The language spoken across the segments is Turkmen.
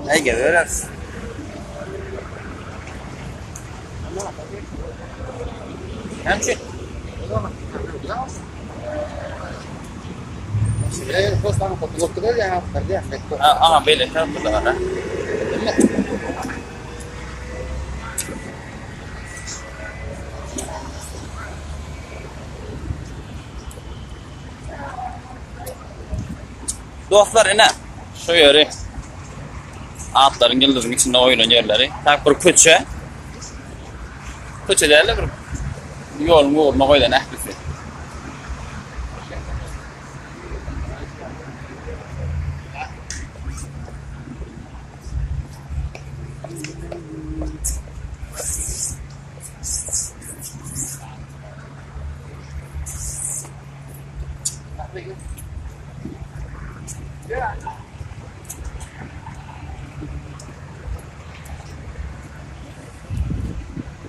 Äý gezibereris. Näme üçin? Aha, beýle tarapda bar. Dostlar ine şu ýeri atlaryň ýyldyzyň içinde goýlan ýerleri. Tak bir köçe. Köçe däl bir ýoluň ugruna goýlan ählisi.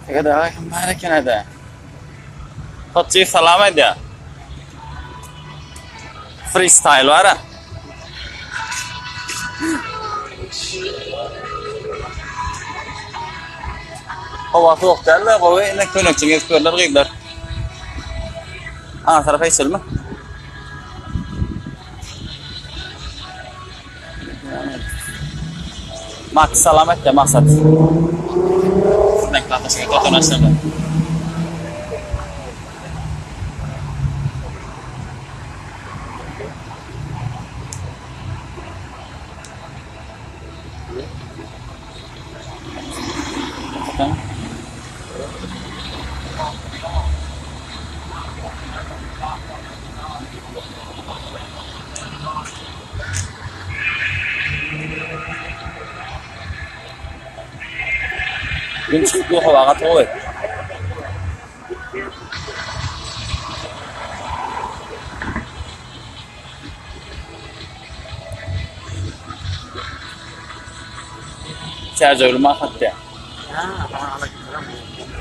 Ege kim bar eken ede. Hotjy salam aýdýar. Freestyle bar. Howa soğuk däl-de, gowy. Ine köýnekçe gezip ýörler gyzlar. Ana tarapa geçelimi? Max salam et de maksat. Şuradan kalkaşyga totan aşağıda. Gün çykyp dur howa gaty gowy. Çärjewli maksat diýä.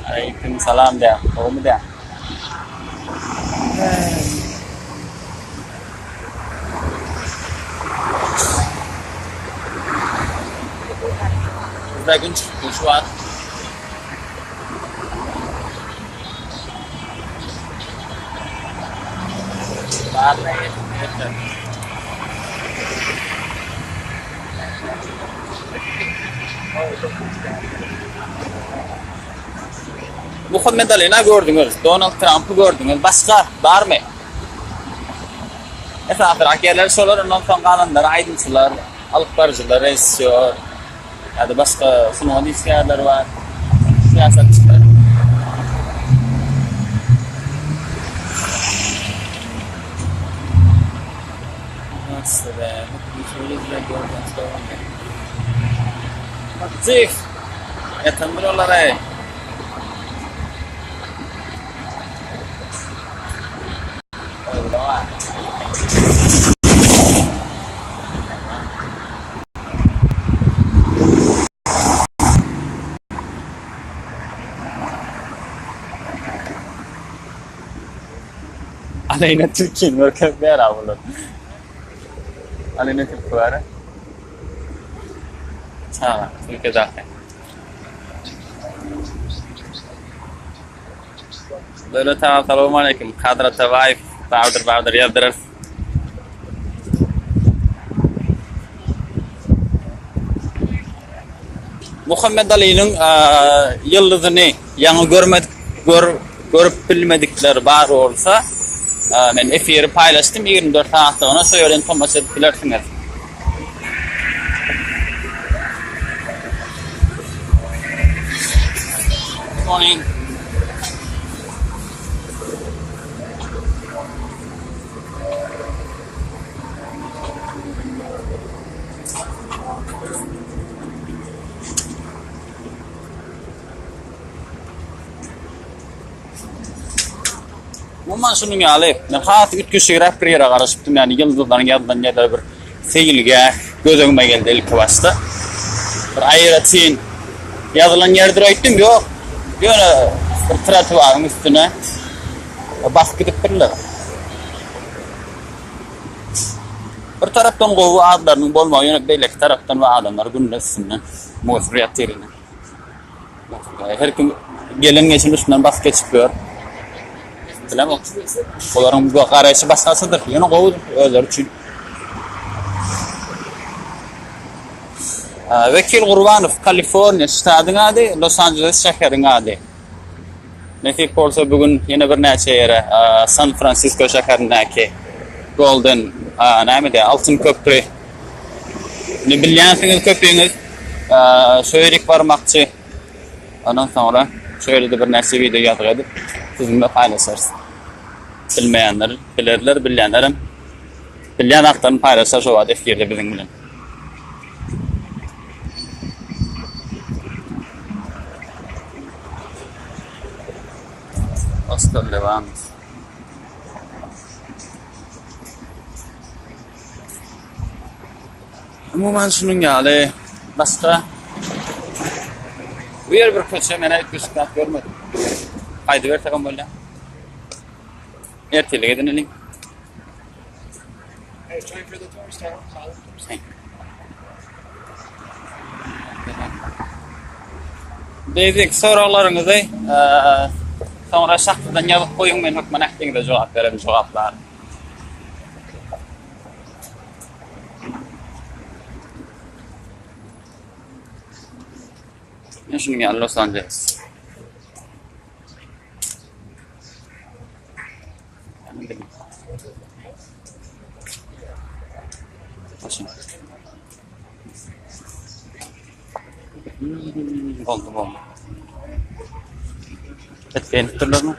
Aleyküm salam diýä. Gowumy diýä. Bizde gün çykyp dur şu wagt. Muhammed Alina gördüňiz, Donald Trumpy gördüňiz. Başga barmy? Esasyrak ýerler şolar, ondan soň galanlary aýdymçylar, alyp baryjylar, režissýor ýa-da başga sungat işgärleri bar, syýasatçylar. Jyh! Ýatandyr olary. Aleyna Tilkini görkezip ber bular. Aleyna Tilki bar. Çaga, Türkiýedäki. Döwlet aga salowmaleýkim. Kadyr Atabaýew Badyr Badyr ýazdyrarys. Muhammet Alynyň ýyldyzyny ýaňy görmedik gör, görüp bilmedikler bar bolsa, men efiri paýlaşdym 24 sagatlygyna şo ýerden tomaşa edip bilersiňiz. Good morning. Umuman şunuň ýaly, men has üýtgeşigräk bir ýere garaşypdym, ýagny ýyldyzlaryň ýazylan ýerleri bir seýilgäh göz öňüme geldi ilki başda. Bir aýratyn ýazylan ýerdir öýtdüm, ýok. Ýöne bir trotuaryň üstüne basyp gidipdirler. Bir tarapdan gowy adlarynyň bolmagy ýöne beýleki tarapdan we adamlar günde üstünden musur ýatyr ine. Her kim gelen geçen üstünden basyp geçip ýör. Bilemok. Olaryň bu garaýşy başgaçadyr. Ýöne gowy özleri üçin. Wekil Gurbanow, Kaliforniýa ştadyň ady, Los Anjeles şäheriň ady. Nesip bolsa bu gün ýene birnäçe ýere San Fransisko şäherindäki Golden näme diýýär, Altyn köpri. Indi bilýänsiňiz köpüňiz. Şo ýerik barmakçy. Ondan soňra şo ýerde birnäçe wideo ýazgy edip siziň bilen paýlaşarys. Bilmeýänler bilerler, bilýänlerem bilýän zatlaryny paýlaşar şo wagt efirde biziň bilen. Oscar Lewand. Umuman şunuň ýaly başga bu ýer bir köçe men üýtgeşik zat görmedim. Gaýdybersek hem bolýar. Ertirlik edineliň. Basic soraglaryňyzy soňra şahsydan ýazyp goýuň, men hökman ähliňize jogap bererin, jogaplaryn. Men şunuň ýaly Los Angeles. Boldy boldy. Et beğenip durlar mı?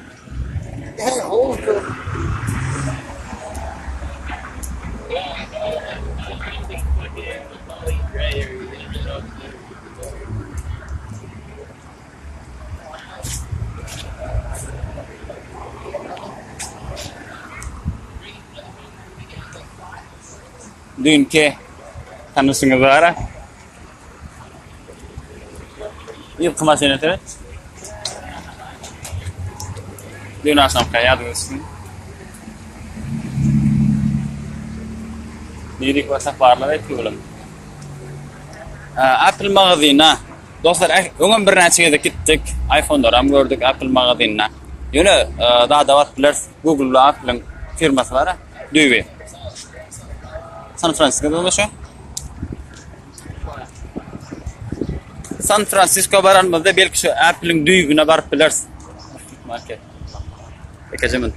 Düýnki tanyşyňyz bar-a. Ýylky maşyna seret. Düýn agşamky ýadyňa düşsün. Nirik barsak barlar aýtdy olam. Apple magazyna Dostlar öňem birnäçe gezek gitdik. iPhone-laram gördük Apple magazynda. Ýöne zada baryp bileris. Google we Apple-iň firmasy bar-a, düýbi. San Fransiskoda şu. San Fransisko baranymyzda belki şu Apple-iň düýbüne baryp bileris. Market. Ekeje min.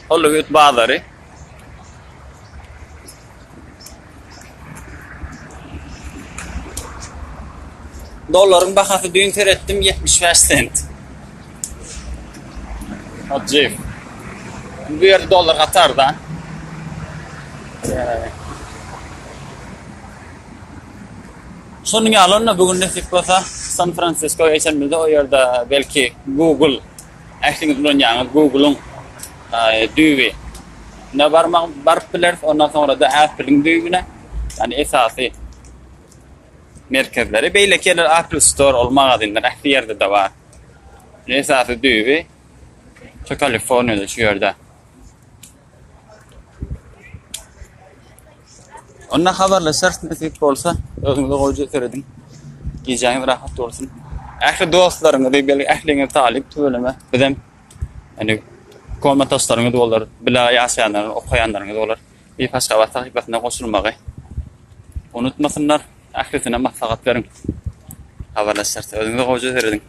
Hollywood bazary. Dollaryň bahasy düýn seretdim 75 sent. Hajyýew. Bu ýerde dollar gaty arzan. Şonuň ýaly onda bu gün nesip bolsa San Fransisko geçenimizde o ýerde belki Google ähliňiz ulanýaňyz Google-yň düýbi ne barmak baryp bileris. Ondan soňra da Apple-iň düýbüne, ýani esasy merkezleri. Beýleki ýerler Apple Store ol magazinler ähli ýerde-de bar. Esasy düýbi şu Kaliforniýada şu ýerde. Onda habarlaşarys nesip bolsa. Özüňize gowja serediň. Gijäňiz rahat bolsun. Ähli dostlaryňyzy, belki ähliňiz talyp tüweleme. Bizem ýani komnataşlaryňyz bolar, bile ýaşaýanlaryňyz, okaýanlaryňyz bolar. Beýik Aşgabat sahypasyna goşulmagy unutmasynlar. Ählisine maslahat beriň. Habarlaşarys. Özüňize gowja serediň.